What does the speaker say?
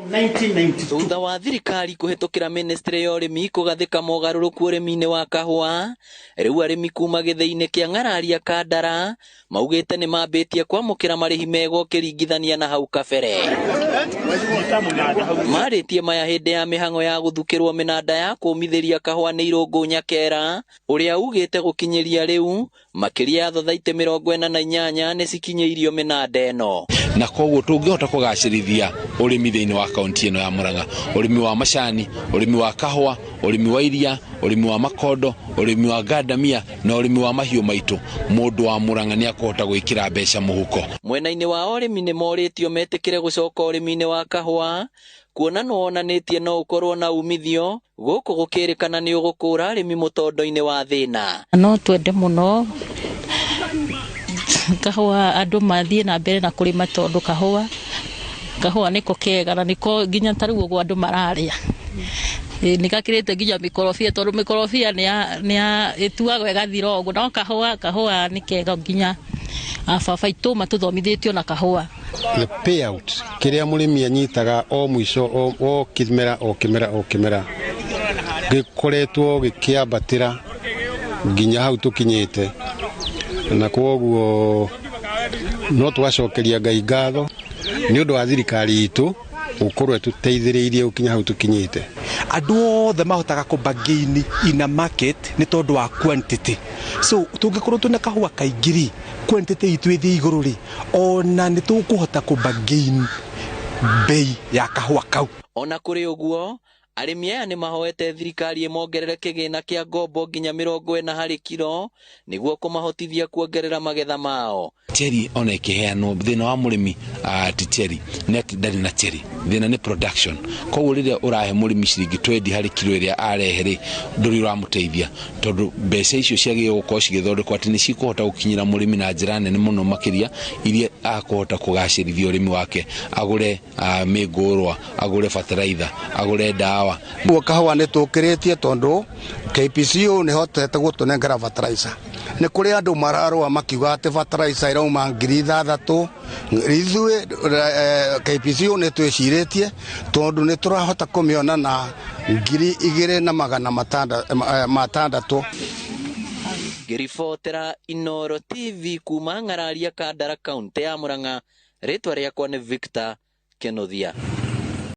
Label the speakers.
Speaker 1: 1992.
Speaker 2: Thutha wa thirikari kũhĩtũkĩra ministry ya ũrĩmi kũgathĩka mogarũrũku ũrĩmi-inĩ wa kahũa, rĩu arĩmi kuma gĩthĩi-inĩ kĩa Ng'araria Kandara maugĩte nĩ mambĩtie kwamũkĩra marĩhi mega ũkĩringithania na hau kabere. Marĩtie maya hĩndĩ ya mĩhang'o ya gũthukĩrwo mĩnanda ya kũmithĩria kahũa nĩ Irũngũ Nyakera, ũrĩa ugĩte gũkinyĩria rĩu makĩria ya thothaitĩ 48 nĩ cikinyĩirio mĩnanda ĩno.
Speaker 3: Na koguo tũngĩhota kũgacĩrithia ũrĩmi thĩinĩ wa kaunti ĩno ya Murang'a, ũrĩmi wa macani, ũrĩmi wa kahũa, ũrĩmi wa iria, ũrĩmi wa makondo, ũrĩmi wa ngandamia na ũrĩmi wa mahiũ maitũ, mũndũ wa Murang'a nĩ akũhota gwĩkĩra mbeca mũhuko.
Speaker 2: Mwena-inĩ wa ũrĩmi nĩ morĩtio metĩkĩre gũcoka ũrĩmi-inĩ wa kahũa kuona nĩ wonanĩtie no ũkorwo na umithio gũkũ gũkĩrĩkana nĩ ũgũkũra arĩmi mũtondo-inĩ wa thĩna.
Speaker 4: No twende mũno kahũa andũ mathiĩ na mbere na kũrĩma tondũ kahũa nĩko kega na nĩko nginya ta rĩu ũguo andũ mararĩa. Nĩ gakĩrĩte nginya mĩkorobia tondũ mĩkorobia nĩ ĩtuagwo ĩgathira ũguo, no kahũa nĩ kega nginya baba aitũ matũthomithĩtio na kahũa.
Speaker 5: The payout kĩrĩa mũrĩmi anyitaga o mũico o kĩmera o kĩmera o kĩmera gĩkoretwo gĩkĩambatĩra nginya hau tũkinyĩte, na kwoguo no tũgacokeria Ngai ngatho nĩ ũndũ wa thirikari itũ gũkorwo ĩtũteithĩrĩirie gũkinya hau tũkinyĩte.
Speaker 6: Andũ othe mahotaga kũ bargain in a market nĩ tondũ wa quantity, so tũngĩkorwo twĩna kahũa kaingĩ rĩ, quantity itũ ĩthiĩ igũrũ rĩ, ona nĩ tũkũhota kũ bargain bei ya kahũa kau.
Speaker 2: Ona kũrĩ ũguo, arĩmi aya nĩ mahoete thirikari ĩmongerere kĩgĩna kĩa ngombo nginya 40 harĩ kiro nĩguo kũmahotithia kuongerera magetha mao.
Speaker 3: Cherry ona ĩkĩheanwo, thĩna wa mũrĩmi ti cherry, nĩ atĩ ndarĩ na cherry, thĩna nĩ production. Koguo rĩrĩa ũrahe mũrĩmi ciringi 20 harĩ kiro ĩrĩa arehe rĩ, ndũrĩ ũramũteithia tondũ mbeca icio ciagĩrĩirwo gũkorwo cigĩthondekwo atĩ nĩ cikũhota gũkinyĩra mũrĩmi na njĩra nene mũno makĩria iria akũhota kũgacĩrithia ũrĩmi wake, agũre mĩngũrwa, agũre fertilizer, agũre ndawa.
Speaker 5: Guo kahũa nĩ tũkĩrĩtie tondũ KPCU nĩ hotete gũtũnengera fertilizer. Nĩ kũrĩ andũ mararũa makiuga atĩ fertilizer ĩrauma 6,000. Ithuĩ KPCU nĩ twĩcirĩtie tondũ nĩ tũrahota kũmĩona na 2,600.
Speaker 2: Ngĩribotera Inooro TV kuma Ng'araria Kandara, kaunti ya Murang'a, rĩtwa rĩakwa nĩ Victor Kenothia.